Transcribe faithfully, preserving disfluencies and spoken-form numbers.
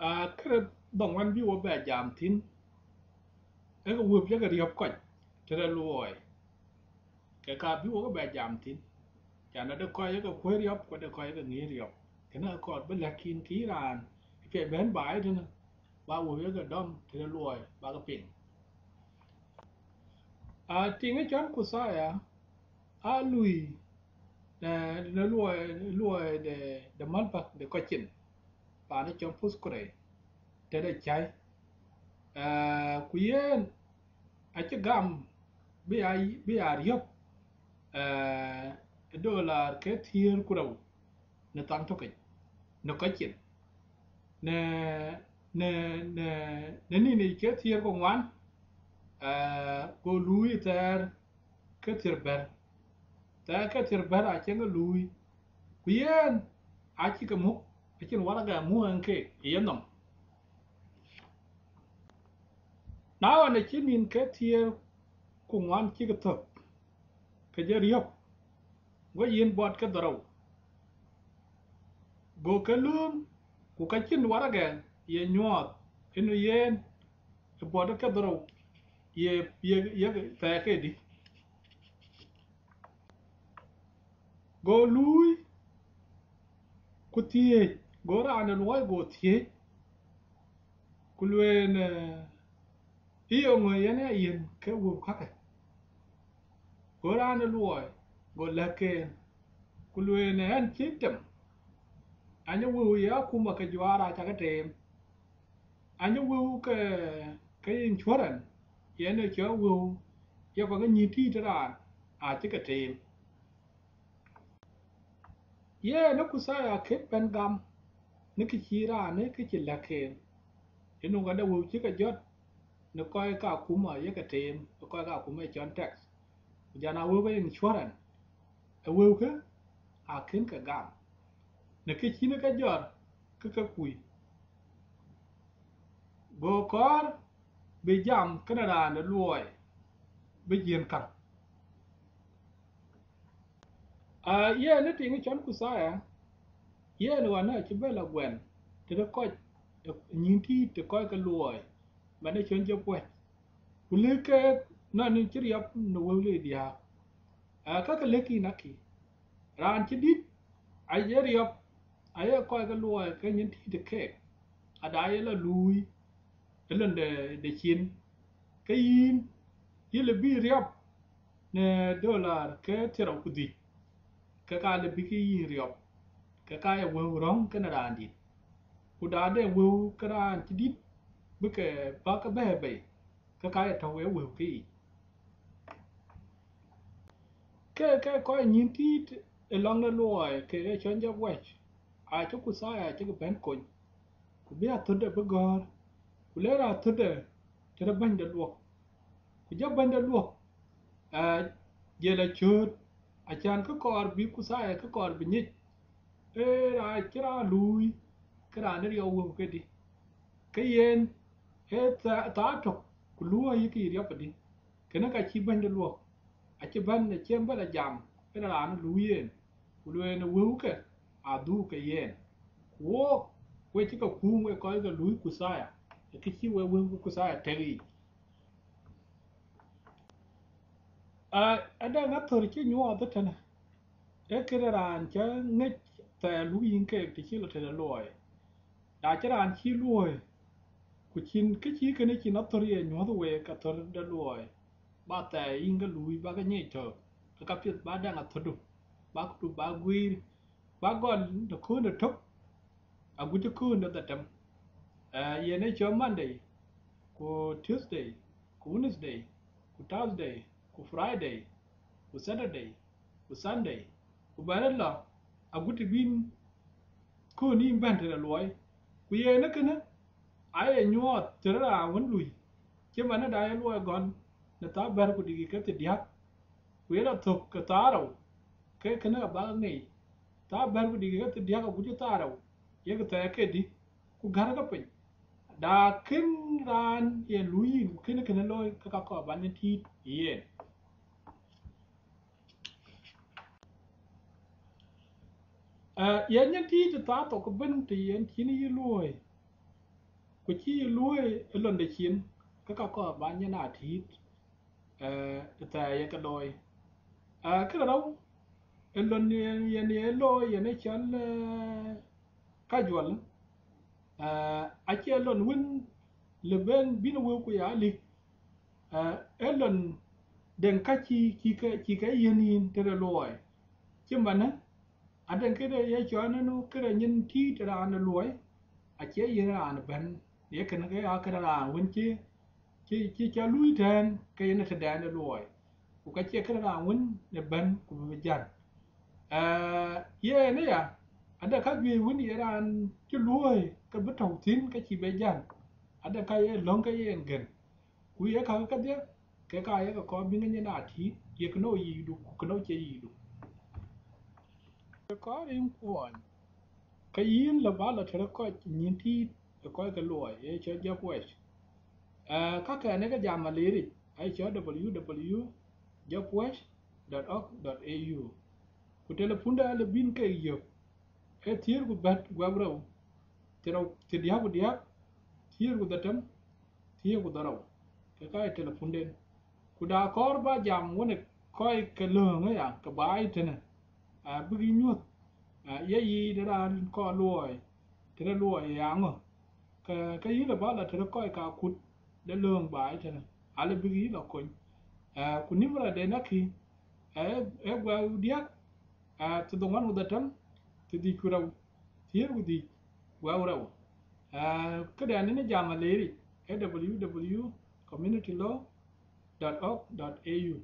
Aa, kërë dhoŋuan bï wo bɛ jam thïn, ee ke wëu ye ke riɔp kɔc tëde luɔi, ke ka bï wo ke bɛ jam thïn, can ade kɔc ye ke kuëër riɔp, ku ade kɔc ye ke ŋiɛc riɔp. Kënë akɔɔr bï lɛ̈k yïn kë yï raan ë piɛc bɛ̈n baai tënë, ba wëu ye ke dɔm tëde luɔi, ba ke piŋ. Aa, tiŋ ë cɔl Kuthaya, aa lui, eh, në luɔi, luɔi de, de malbak de kɔc cin, paan ë cɔl Footscray, tëde cäi. Eh, ku yen acï gam bï a, bï a riɔp, eh, dollar ke thiëër ku rou në thaŋ tök yic, në kɔc cin. Në, në, në, në nïn yic ke thiëër ku ŋuan, eh, go luui thɛɛr ke thiëër bɛ̈t. Thɛɛr ke thiëër bɛ̈t acïn ke luui. Ku yen acï ke muk, acïn waragɛ muk en keek ë yenhom. Na ɣɔn acï nïn ke thiëër ku ŋuan cï ke thök, ke jɔ riɔp, go yiën buɔt ke dhorou. Go ke lööm, ku ka cïn waragɛ ye nyuɔɔth ënu yen ë buɔt ke dhorou ye, ye, ye thɛɛr ke dï. Go luui, ku thiëëc, go raan ë luɔi go thiëëc, ku lueel, eh, yeŋö yen ë yiën ke wëu kakë? Go raan ë luɔi go lɛ̈k en, ku lueel, ɣɛn cï tem, anyë wëu ye akuma ke juaar acä ke teem, anyë wëu ke, ke insurance, yen ë cɔl wëu ye kɔc ke nyïn tïït raan acï ke teem. Yen ë Kuthaya akën bɛ̈n gam në kë cï raan ë kë cï lɛ̈k en. Ënɔŋ ade wëu cï ke jɔt në kɔc ke akuma ye ke teem, ë kɔc ke akuma ë cɔl tax, ku jɔl a wëu ke insurance, ë wëukë akën ke gam në kë cïn ke jɔt ke ke kuc. Go kɔɔr bï jam kenë raan de luɔi bï jiën käŋ. Aa, yen ë tiŋ cɔl Kuthaya, yen ɣɔn acï bɛ̈n la guɛl tëde kɔc, nyïn tïït të kɔc ke luɔi, man ë cɔl Job Watch, ku lëk keek nɔn cï riɔp në wëu le diäk. Aa, ka ke lëk yïn akï, raan cï dït aye riɔp, aye kɔc ke luɔi ke nyïn tïït keek, ada ye la luui ë lon de, de cin, ke yïn, yï lë bï riɔp në dollar ke thiërrou ku dhïc, ke ka lë bï ke yïn riɔp, ke ka ye wëu rɔ̈ŋ kenë raan dït. Ku da de wëu ke raan cï dït bï ke bä ke bɛ̈ɛ̈i bei, ke ka ye tɔ̈u ë wëu ke yic. Ke, ke kɔc nyïn tïït ë lɔŋ de luɔi, ke ke cɔl Job Watch, acï Kuthaya acï ke bɛ̈n kony, ku bï athörde bï gɔ̈ɔ̈r, ku lëër athörde tëde bɛ̈nyde luɔk. Ku jɔ bɛ̈nyde luɔk, aa, jël acööt, acan kë kɔɔr bï Kuthaya kë kɔɔr bï nyic, ee raan cï raan luui, ke raan ë riɔp wëu kedï. Ke yen, ee tha-, thaa tök, ku luɔi yï ke yï riɔp adï. Kënë ka cï bɛ̈nyde luɔk, acï bɛ̈n, acï bɛ̈n la jam, ënë raan ë luui yen, ku lueel në wëuke adhuk ke yen. Ku wook, we cï ke kuum we kɔc ke luui Kuthaya, ë kë cï we wëu ke Kuthaya tëk yiic. Aa, adɛ̈ŋ athör cï nyuɔɔth ëtënë, ee këde raan cä ŋic thɛɛr luk yïn keek të cï lɔ tëde luɔi. Na cï raan cï luɔi, ku cïn kë cï kënë cïn athör ye nyuɔ̈th week athör de luɔi, ba thɛɛr yïn ke luui, ba ke nyic tök, ke ka piɛth ba dɛ̈ŋ athördu, ba këdu ba guiir, ba gɔl në kööl de tök agut cï kööl de dhetem. Ee, yen ë cɔl Monday, ku Tuesday, ku Wednesday, ku Thursday, ku Friday, ku Saturday, ku Sunday, ku bɛ̈n rɔt lɔ agut të bïn kööl yïn bɛ̈n tëde luɔi. Ku yen ë kënë aye nyuɔɔth tëde raan wën lui, cï man ëda ye luɔi gɔl në thaa bɛ̈t ku dikï ke thiërdiäk, ku ye lɔ thök ke thaa rou, ke kënë abak ŋic. Thaa bɛ̈t ku dikï ke thiërdiäk agut cï thaa rou, yek thɛɛr kedï, ku gär ke piny. Da kën raan ye luui yïn, ku kën kënë looi, ke ka kɔɔr ba nyïn tïït yen. Ee, yen nyïn tïït thaa thok ëbën të yen cïn yï luɔi, Ku cï luɔ̈i ë lon de cin, ke ka kɔɔr ba nyin a tïït, eh, ë thɛɛr ye ke looi. Eh, kë de rou, ë lon yen, yen ye looi, yen ë cɔl, eh, casual, eh, acie lon wën lëu bïn wëu ku ya lik, eh, ë lon den ka cï, cï ke, cï ke yiën yïn tëde luɔi. Cï manë, aden këde ye cɔl nu këde nyin tïït raan ë luɔi, acie yiën raan bɛ̈n, ye kënë ke ya këde raan wën cï, cï, cï cɔl luui tɛ̈ɛ̈n, ke yen ë tëdɛn ë luɔi. Ku ka cie këde raan wën ë bɛ̈n ku bï jäl. Eh, yen aya, ade ka juëc wën ye raan cï luɔ̈ɔ̈i ke bï tɔ̈u thïn ke cï bï jäl. Ade ka ye löŋ ke yen gën. Ku ye ka kedhie, ke ka ye ke kɔɔr bï ŋic yen a tïït, ye kënou yicdu, ku kënou cie yicdu. Ke kɔɔr yïn kuɔny, ke yïn lëu ba lɔ tëde kɔc nyin tïït ë kɔc ke luɔi, ye cɔl job wage. Eh, ka kɛn ë ke jam aliric, aye cɔl w w w dot job wage dot org dot a u. Ku telepunde alëu bïn ke yök, ee thiëër ku bɛ̈t guɛp rou, thiërrou, thiërdiäk ku diäk, thiëër ku dhetem, thiëër ku dhorou. Ke ka ye telepunden. Ku da kɔɔr ba jam wën ë kɔc ke lööŋ aya, ke baai tënë, ah, bïk yï nyuɔ̈th, ah, ye yic de raan kɔɔr luɔi, tëde luɔi ye aŋö. Ke, ke yïn lëu ba lɔ tëde kɔc ke akut de lööŋ baai tënë, alëu bïk yï lɔ kony. Ah, ku nimra den akï, eh, ee guɛp diäk, ah, thiërdhoŋuan ku dhetem, thiërdhïc ku rou, thiëër ku dhïc, guɛp rou. Ah, këdɛn yen ë jam aliric, ee w w w dot community law dot org dot a u.